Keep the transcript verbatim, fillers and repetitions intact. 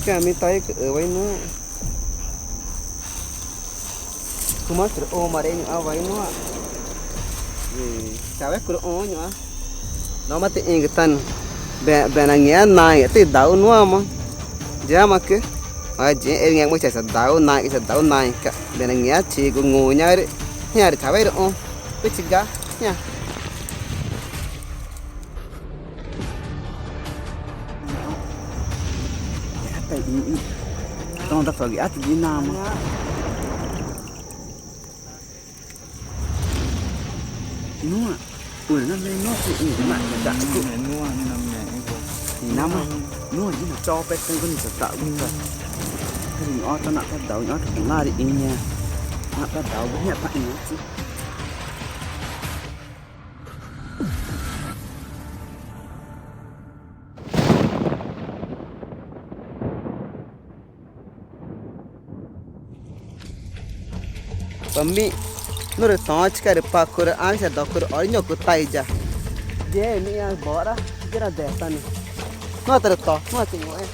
Cami taicüwa i nuã. Cuma rü ũmare ñu̱xãwa i nuã. Chawe curü ũ ñu̱xã. Noma tixĩgütanü. Be, bena ngeã naĩga tidaúxü nuãma. Yamacü. Wa yixĩ erü ngẽxguma i chasadaúxü naĩga, chasadaúxü naĩga. Bena ngeã chigu nguñarü. Ñaãrü chawe rü ũ. Püchiga. Ña. Ata i, i. Tonta fagi ata gi nama. Nua. Ui, na me no si i ma da ku. Nua, nua, nua. Nama. Nua, nua, cho pe tengo ni sa ta u ta. Ni ota na ta dau, ni ota na ri inya. Na ta dau, ni ta inya si. Pami, nurü tochica rü pacurü ãxã docurü ori ñucutai ya. Ye ni ya bora, jera detani. Nua tarü to, nua tingu e.